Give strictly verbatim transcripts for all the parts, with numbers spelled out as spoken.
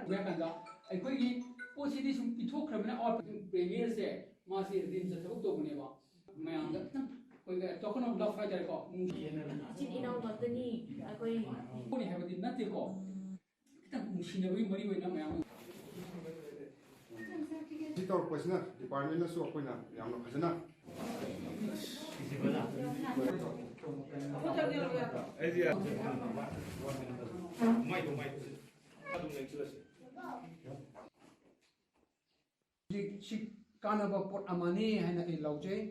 ꯍꯥꯏꯔꯀꯥꯟꯗ ꯑꯩꯈꯣꯏꯒꯤ ꯄꯣꯠꯁꯤꯗꯤ ꯁꯨꯝ ꯄꯤꯊꯣꯛꯈ꯭ꯔꯕꯅꯤꯅ, ꯑꯋꯥꯠꯄ ꯄ꯭ꯔꯦꯃꯤꯌꯔꯁꯦ ꯃꯥꯁꯤ ꯔꯤꯝꯁꯇ ꯊꯕꯛ ꯇꯧꯕꯅꯦꯕ꯫ ꯃꯌꯥꯝꯗ ꯈꯤꯇꯪ ꯑꯩꯈꯣꯏꯒꯤ token of love ꯍꯥꯏꯇꯥꯔꯦꯀꯣ, ꯅꯨꯡꯁꯤ ꯏꯆꯤꯟ ꯏꯅꯥꯎ ꯉꯥꯛꯇꯅꯤ ꯑꯩꯈꯣꯏ꯫ ꯄꯣꯠꯅꯤ ꯍꯥꯏꯕꯗꯤ ꯅꯠꯇꯦꯀꯣ, ꯈꯤꯇꯪ ꯅꯨꯡꯁꯤꯅꯕꯒꯤ ꯃꯔꯤ ꯑꯣꯏꯅ ꯃꯌꯥꯝ꯫ ꯁꯤ ꯇꯧꯔꯛꯄꯁꯤꯅ departmentꯅꯁꯨ ꯑꯩꯈꯣꯏꯅ ꯌꯥꯝꯅ ꯐꯖꯅ ꯑꯩꯗꯤ ꯃꯥꯏꯗꯣ ꯃꯥꯏꯗꯣ ꯑꯗꯨꯝ ꯂꯦꯡꯁꯤꯜꯂꯁꯤ꯫ ꯍꯧꯖꯤꯛ ꯁꯤ ꯀꯥꯟꯅꯕ ꯄꯣꯠ ꯑꯃꯅꯤ ꯍꯥꯏꯅ ꯑꯩ ꯂꯧꯖꯩ꯫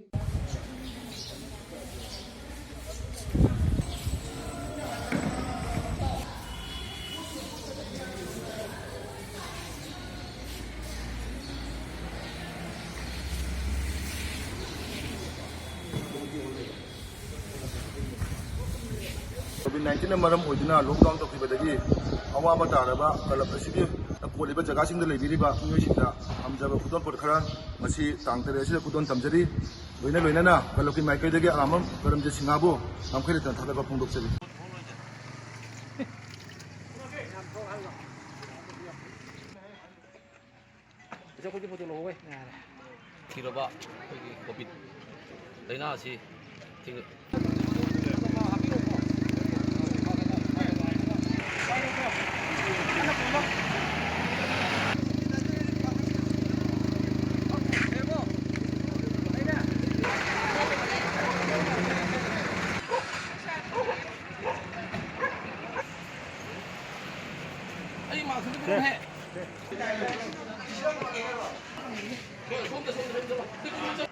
COVID nineteenꯅ ꯃꯔꯝ ꯑꯣꯏꯗꯨꯅ lockdown ꯇꯧꯈꯤꯕꯗꯒꯤ ꯑꯋꯥꯕ ꯇꯥꯔꯕ club ꯑꯁꯤꯒꯤ ꯀꯣꯜꯂꯤꯕ ꯖꯒꯥꯁꯤꯡꯗ ꯂꯩꯕꯤꯔꯤꯕ ꯃꯤꯑꯣꯏꯁꯤꯡꯗ ꯄꯥꯝꯖꯕ ꯈꯨꯗꯣꯜꯄꯣꯠ ꯈꯔ ꯉꯁꯤ ꯇꯥꯡ ꯇꯔꯦꯠ ꯑꯁꯤꯗ ꯈꯨꯗꯣꯜ ꯇꯝꯖꯔꯤ꯫ ꯂꯣꯏꯅ ꯂꯣꯏꯅꯅ clubꯀꯤ ꯃꯥꯏꯀꯩꯗꯒꯤ ꯑꯔꯥꯝꯕꯝ ꯀꯔꯝꯖꯤꯠ ꯁꯤꯡꯍꯕꯨ ꯉꯝꯈꯩ ꯂꯩꯇꯅ ꯊꯥꯒꯠꯄ ꯐꯣꯡꯗꯣꯛꯆꯔꯤ꯫ ꯊꯤꯔꯕ ꯑꯩꯈꯣꯏꯒꯤ COVID ꯂꯥꯏꯅꯥ ꯑꯁꯤ ꯊꯤꯡ- ꯑꯩ ꯃꯥꯛꯁ ꯑꯝꯇ ꯄꯤꯔꯝꯃꯨꯍꯦ꯫ ꯁꯣꯝꯗ, ꯁꯣꯝꯗ, ꯁꯣꯝꯗ꯫